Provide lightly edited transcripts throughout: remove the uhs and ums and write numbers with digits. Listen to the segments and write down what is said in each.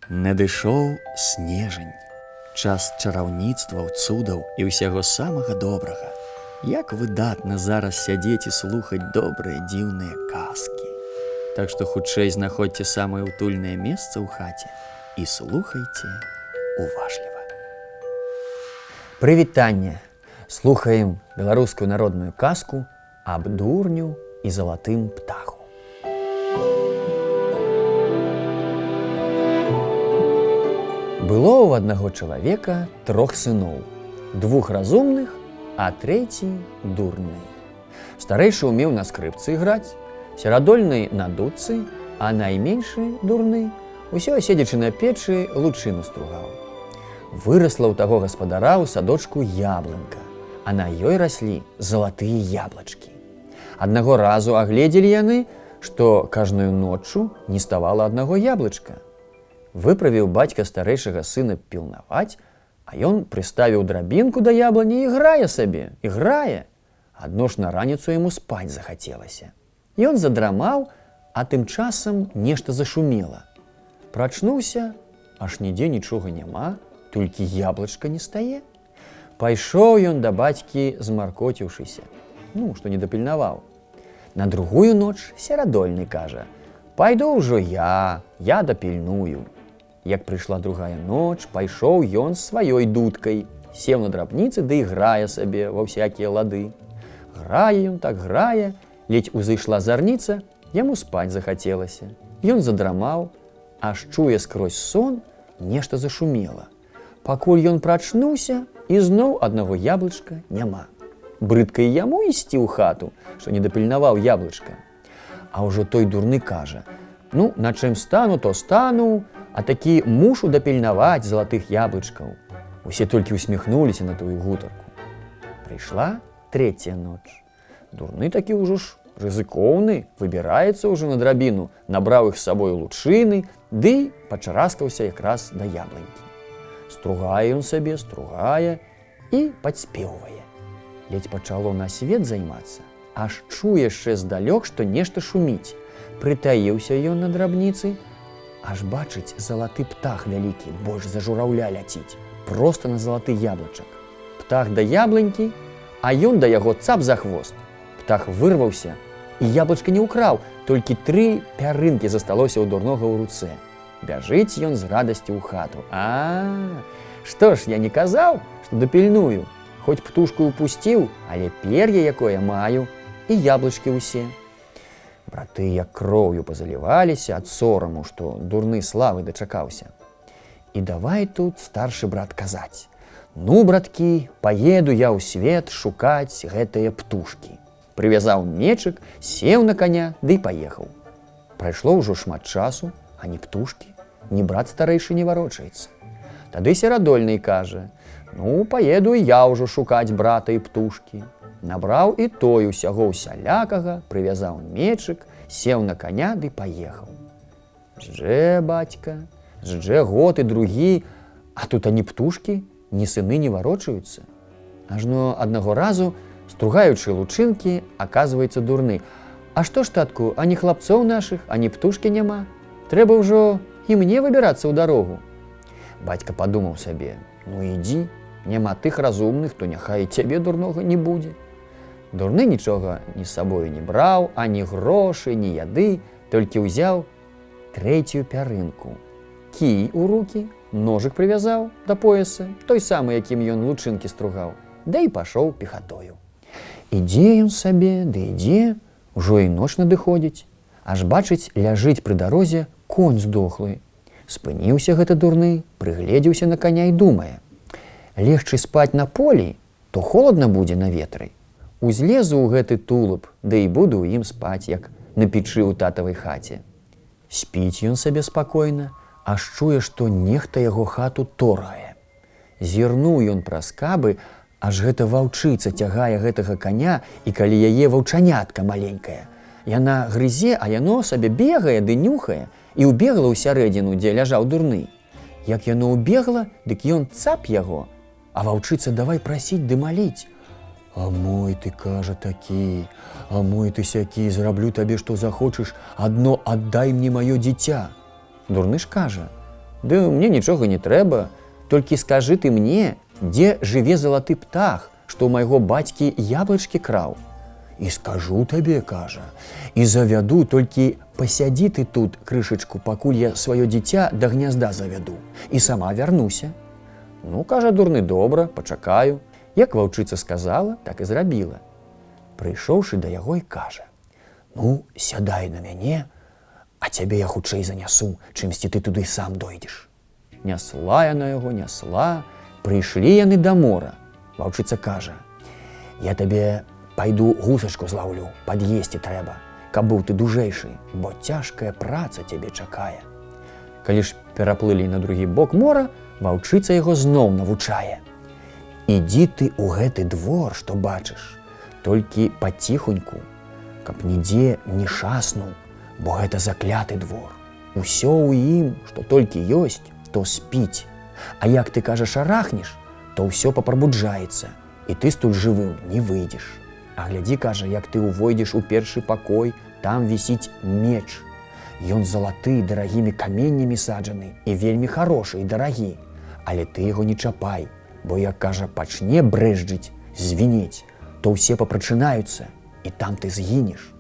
Надышоў снежань. Час чараўніцтваў, цудаў і ўсяго самага добрага. Як выдатна зараз сядзець і слухаць добрыя дзіўныя казкі. Так што хутчэй знаходзьце самае ўтульнае месца ў хаце і слухайце уважліва. Прывітанне! Слухаем беларускую народную казку аб дурню і залатым птаху. Было ў аднаго чалавека трох сыноў, двух разумных, а трэці дурны. Старэйшы умеў на скрыпцы іграць, серадольны на дудцы, а найменшы дурны, усё седзячы на печы, лучыну стругаў. Вырасла ў таго гаспадара ў садочку яблынка, а на ёй раслі залатыя яблачкі. Аднаго разу агледзелі яны, што кажную ноччу не ставала аднаго яблычка. Выправіў бацька старэйшага сына пілнаваць, а ён прыставіў драбінку да яблыні і грае сабе, іграе. Адно ж на раніцу яму спаць захацелася. Ён задрамаў, а тым часам нешта зашумела. Прачнуўся, аж нідзе нічога няма, толькі яблычка не стае. Пайшоў ён да бацькі, змаркоціўшыся, ну, што не дапільнаваў. На другую ноч серадольны кажа: « Пайду ўжо я дапільную. Як прыйшла другая ноч, пайшоў ён з сваёй дудкай, сеў на драбніцы ды іграе сабе ва ўсякія лады. Грае ён так грае, ледзь узышла зарніца, яму спаць захацелася. Ён задрамаў, аж чуе скрозь сон, нешта зашумела. Пакуль ён прачнуўся, ізноў аднаго яблычка няма. Брыдка і яму ісці ў хату, што не дапільнаваў яблычка. А ўжо той дурны кажа: « Ну, на чым стану, то стану, а такі мушу дапільнаваць залатых яблычкаў. Усе толькі усміхнуліся на тую гутарку. Прыйшла трэцяя ноч. Дурны такі ўжо ж рызыкоўны, выбіраецца ўжо на драбіну, набраў іх з сабою лучыны, ды пачараскаўся якраз да яблынькі. Стругае ён сабе, стругае і падспеўвае. Ледзь пачало на свет займацца, аж чуе яшчэ здалёк, што нешта шуміць. Прытаіўся ён на драбніцы, аж бачыць, залаты птах вялікі, больш за жураўля ляціць, проста на залаты яблычак. Птах да яблынькі, а ён да яго цап за хвост. Птах вырваўся і яблычка не ўкраў, толькі тры пярынкі засталося ў дурнога ў руцэ. Бяжыць ён з радасцю ў хату. А, што ж я не казаў, што дапільную. Хоць птушку упусціў, але пер'е якое маю і яблычкі ўсе. Браты як кроўю пазаліваліся ад сораму, што дурны славы дачакаўся. І давай тут старшы брат казаць: « Ну, браткі, паеду я ў свет шукаць гэтыя птушкі. Прывязаў мечык, сеў на каня ды паехаў. Прайшло ўжо шмат часу, а ні птушкі, ні брат старэйшы не варочаецца. Тады серадольны кажа: « Ну, паеду і я ўжо шукаць брата і птушкі. Набраў і той усяго ўсялякага, прывязаў мечык, сеў на каня ды паехаў. Ждзе бацька, ждзе год і другі, а тут ані птушкі, ні сыны не варочаюцца. Ажно аднаго разу, стругаючы лучынкі, аказваецца дурны. А што ж, татку, ані хлапцоў нашых, ані птушкі няма. Трэба ўжо і мне выбірацца ў дарогу. Бацька падумаў сабе: ну ідзі, няма тых разумных, то няхай і цябе дурнога не будзе. Дурны нічога ні з сабою не браў, ані грошы, ні яды, толькі ўзяў трэцюю пярынку. Кій у рукі, ножык прывязаў да пояса, той самы, якім ён лучынкі стругаў, да і пашоў пехатою. Ідзе ён сабе, ды ідзе, ужо і ноч надыходзіць, аж бачыць, ляжыць пры дарозе конь здохлы. Спыніўся гэты дурны, прыгледзеўся на каня і думае: легчы спаць на полі, то холадна будзе на ветры. Узлезу ў гэты тулуп, да і буду ў ім спаць, як на печы ў татавай хаце. Спіць ён сабе спакойна, аж чуе, што нехта яго хату торгае. Зірнуў ён праз кабы, аж гэта ваўчыца цягае гэтага каня і калі яе ваўчанятка маленькая. Яна грызе, а яно сабе бегае ды нюхае і ўбегла ў сярэдзіну, дзе ляжаў дурны. Як яно ўбегла, дык ён цап яго, а ваўчыца давай прасіць ды маліць. А мой ты, кажа, такі, а мой ты сякі, зраблю табе, што захочаш, адно аддай мне маё дзіця. Дурны ж кажа: Ды мне нічога не трэба, толькі скажы ты мне, дзе жыве залаты птах, што ў майго бацькі яблычкі краў. І скажу табе, кажа, і завяду, толькі пасядзі ты тут крышачку, пакуль я сваё дзіця да гнязда завяду і сама вярнуся. Ну, кажа дурны, добра, пачакаю. Як ваўчыца сказала, так і зрабіла. Прыйшоўшы да яго, і кажа: « Ну, сядай на мяне, а цябе я хутчэй занясу, чымсьці ты туды сам дойдзеш. Нясла яна яго, нясла, прыйшлі яны да мора. Ваўчыца кажа: « Я табе пайду гусачку злаўлю, пад'есці трэба, каб быў ты дужэйшы, бо цяжкая праца цябе чакае. Калі ж пераплылі на другі бок мора, ваўчыца яго зноў навучае. Ідзі ты ў гэты двор, што бачыш, толькі паціхуньку, каб нідзе не шаснуў, бо гэта закляты двор. Усё ў ім, што толькі ёсць, то спіць. А як ты, кажа, шарахнеш, то ўсё папрабуджаецца, і ты стуль жывым не выйдзеш. А глядзі, кажа, як ты ўвойдзеш у першы пакой, там вісіць меч. Ён залаты, дарагімі каменнямі саджаны і вельмі харошы і дарагі. Але ты яго не чапай, бо як, кажа, пачне брэжджыць, звінець, то ўсе папрачынаюцца, і там ты згінеш.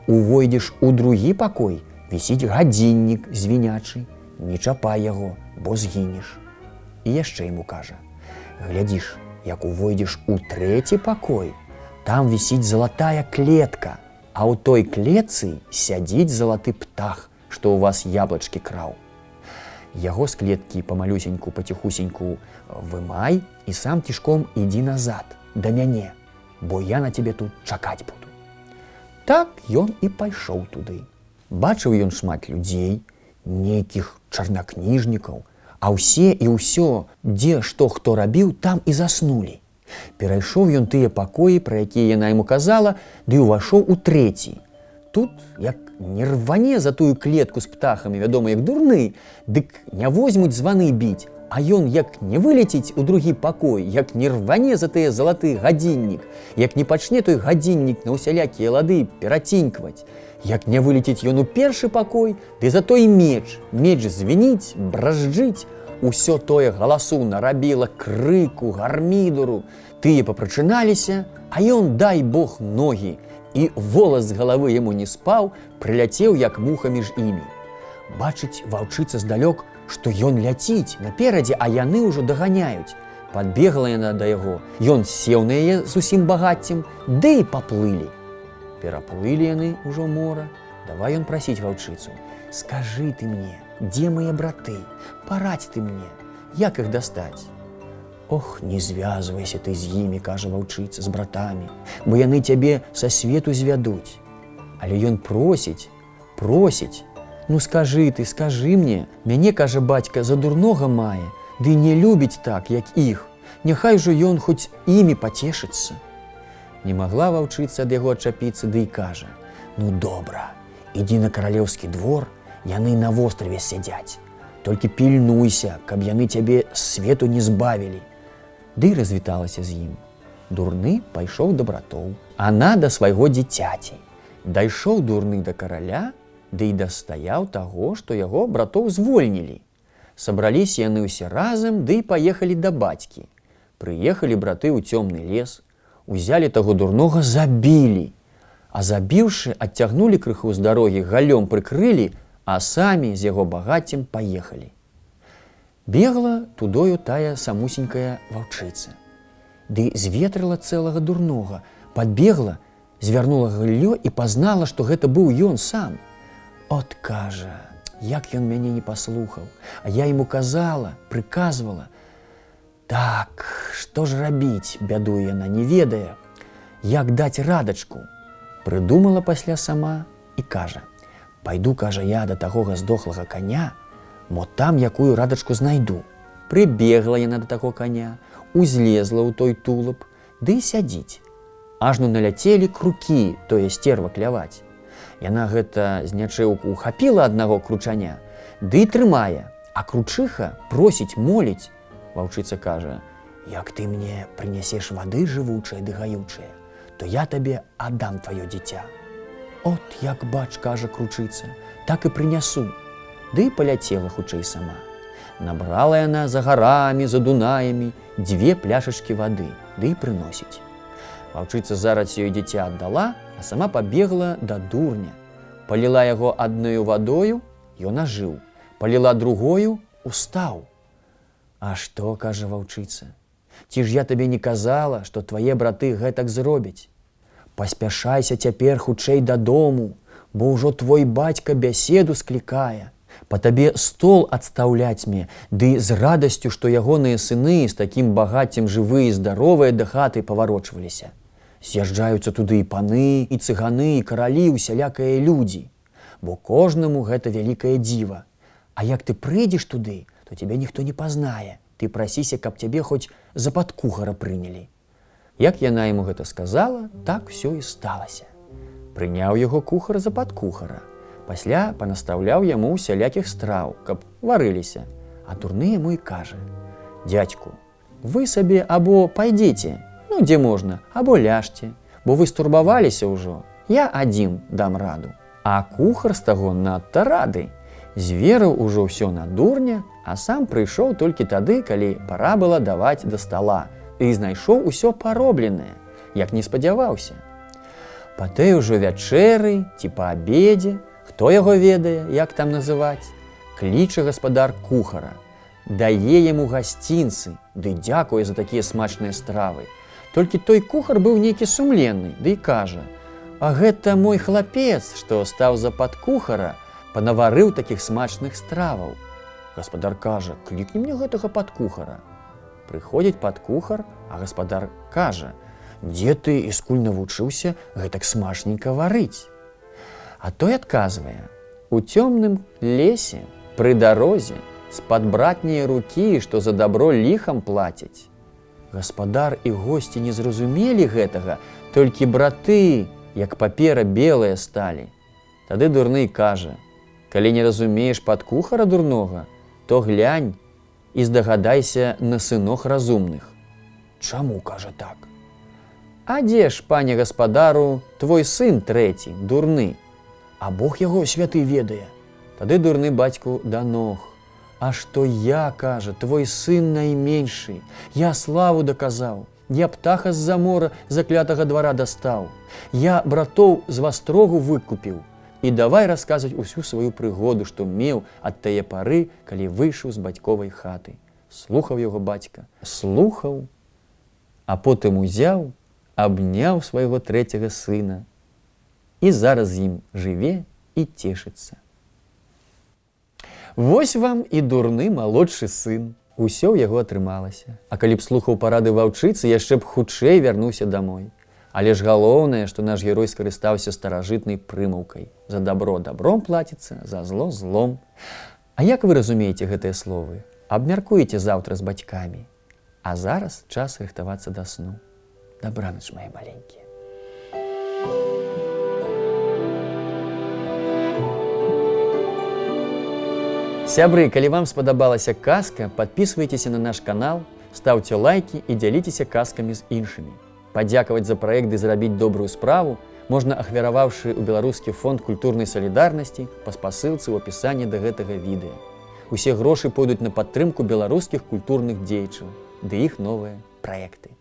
Увойдзеш у другі пакой, вісіць гадзіннік звінячы, не чапай яго, бо згінеш. І яшчэ яму кажа: Глядзіш, як увойдзеш у трэці пакой, там вісіць залатая клетка, а ў той клетцы сядзіць залаты птах, што ў вас яблычкі краў. Яго з клеткі памалюсеньку, паціхусеньку вымай і сам цішком ідзі назад да мяне, бо я на цябе тут чакаць буду. Так ён і пайшоў туды. Бачыў ён шмат людзей, нейкіх чарнакніжнікаў, а ўсе і ўсё, дзе што хто рабіў, там і заснулі. Перайшоў ён тыя пакоі, пра якія яна яму казала, ды ўвайшоў у трэці. Тут, як не рване за тую клетку з птахамі, вядома, як дурны, дык не возьмуць званы біць, а ён як не вылеціць у другі пакой, як не рване за тыя залаты гадзіннік, як не пачне той гадзіннік на ўсялякія лады перацінькваць, як не вылеціць ён у першы пакой, ды за той меч, меч звініць, бражджыць, усё тое галасу нарабіла, крыку, гармідуру. Тыя папрачыналіся, а ён, дай бог ногі, і волас з галавы яму не спаў, прыляцеў, як муха, між імі. Бачыць ваўчыца здалёк, што ён ляціць наперадзе, а яны ўжо даганяюць. Падбегла яна да яго. Ён сеў на яе з усім багаццем, ды і паплылі. Пераплылі яны ўжо мора. Давай ён прасіць ваўчыцу: « Скажы ты мне, дзе мае браты, парадзь ты мне, як іх дастаць? Ох, не звязвайся ты з імі, кажа ваўчыца, з братамі, бо яны цябе са свету звядуць. Але ён просіць, просіць: Ну скажы ты, скажы мне, мяне, кажа, бацька за дурнога мае, ды не любіць так, як іх. Няхай жа ён хоць імі пацешыцца. Не магла ваўчыца ад яго адчапіцца, ды і кажа: « Ну добра, ідзі на каралеўскі двор, яны на востраве сядзяць. Толькі пільнуйся, каб яны цябе з свету не збавілі. Ды і развіталася з ім. Дурны пайшоў да братоў, она да свайго дзіцяці. Дайшоў дурны да караля, ды і дастаяў таго, што яго братоў звольнілі. Сабраліся яны ўсе разам, ды і паехалі да бацькі. Прыехалі браты ў цёмны лес, узялі таго дурнога, забілі. А забіўшы, адцягнулі крыху з дарогі, галлём прыкрылі, а самі з яго багаццем паехалі. Бегла тудою тая самусенькая ваўчыца. Ды зветрыла цэлага дурнога, падбегла, звярнула галлё і пазнала, што гэта быў ён сам. От, кажа, як ён мяне не паслухаў, а я яму казала, прыказвала. Так, што ж рабіць, бядуе яна, не ведае, як даць радачку. Прыдумала пасля сама і кажа: « Пайду, кажа, я да таго здохлага каня, мо там якую радачку знайду. Прыбегла яна да таго каня, узлезла ў той тулап, ды і сядзіць. Ажно наляцелі крукі, тое стерва кляваць. Яна гэта з нячэўку ухапіла аднаго кручаня, ды і трымае, а кручыха просіць, моліць. Ваўчыца кажа: « Як ты мне прынясеш вады жывучае ды гаючае, то я табе аддам тваё дзіця. От як бач, кажа кручыца, так і прынясу. Ды і паляцела хутчэй сама. Набрала яна за гарамі, за Дунаямі дзве пляшачкі вады, ды і прыносіць. Ваўчыца зараз ёй дзіця аддала, а сама пабегла да дурня. Паліла яго адною вадою, ён ажыў, паліла другою, устаў. А што, кажа ваўчыца, ці ж я табе не казала, што твае браты гэтак зробяць? Паспяшайся цяпер хутчэй дадому, бо ўжо твой бацька бяседу склікае. Па табе стол адстаўляць мне, ды з радасцю, што ягоныя сыны з такім багаццем жывыя і здаровыя да хаты паварочваліся. З'язджаюцца туды і паны, і цыганы, і каралі, усялякыя людзі. Бо кожнаму гэта вялікае дзіва. А як ты прыйдзеш туды, то цябе ніхто не пазнае. Ты прасіся, каб цябе хоць за падкухара прынялі. Як яна яму гэта сказала, так усё і сталася. Прыняў яго кухар за падкухара. Пасля панастаўляў яму усялякіх страў, каб варыліся. А дурны яму і кажа: « Дядьку, вы сабе або пайдзіце, ну дзе можна, або ляжце, бо вы стурбаваліся ўжо, я адзін дам раду. А кухар з таго надта рады. Зверыў ужо ўсё на дурня, а сам прыйшоў толькі тады, калі пара была даваць да стала, і знайшоў усё паробленае, як не спадзяваўся. Па той ужо вячэры ці па абедзе, хто яго ведае, як там называць, кліча гаспадар кухара, дае яму гасцінцы, ды дзякуе за такія смачныя стравы. Толькі той кухар быў нейкі сумленны, ды і кажа: « А гэта мой хлапец, што стаў за падкухара, панаварыў такіх смачных страваў. Гаспадар кажа: « Клікні мне гэтага падкухара. Прыходзіць падкухар, а гаспадар кажа: « Дзе ты і скуль навучыўся гэтак смачненька варыць? А той адказвае: « У цёмным лесе, пры дарозе, з-пад братняй рукі, што за дабро ліхам плацяць. Гаспадар і госці не зразумелі гэтага, толькі браты, як папера белая сталі. Тады дурны кажа: « Калі не разумееш падкухара дурнога, то глянь і здагадайся на сынох разумных. Чаму, кажа, так? А дзе ж, пане гаспадару, твой сын трэці, дурны? А Бог яго святы ведае. Тады дурны бацьку да ног. А што я, кажа, твой сын найменшы, я славу даказаў, я птаха з-за мора заклятага двара дастаў, я братоў з вастрогу выкупіў. І давай расказваць усю сваю прыгоду, што меў ад тае пары, калі выйшаў з бацьковай хаты. Слухаў яго бацька, слухаў, а потым узяў, абняў свайго трэцяга сына і зараз з ім жыве і цешыцца. Вось вам і дурны малодшы сын. Усё ў яго атрымалася. А калі б слухаў парады ваўчыцы, яшчэ б хутчэй вярнуўся домой. Але ж галоўнае, што наш герой скарыстаўся старажытнай прымаўкай. За дабро дабром плаціцца, за зло злом. А як вы разумееце гэтыя словы? Абмяркуеце заўтра з бацькамі. А зараз час рыхтавацца да сну. Дабранач, мае маленькія. Сябры, калі вам спадабалася казка, падпісвайцеся на наш канал, стаўце лайкі і дзяліцеся казкамі з іншымі. Падзякаваць за праект ды зрабіць добрую справу можна, ахвяраваўшы ў беларускі фонд культурнай салідарнасці па спасылцы ў апісанні да гэтага відэа. Усе грошы пойдуць на падтрымку беларускіх культурных дзеячаў ды іх новыя праекты.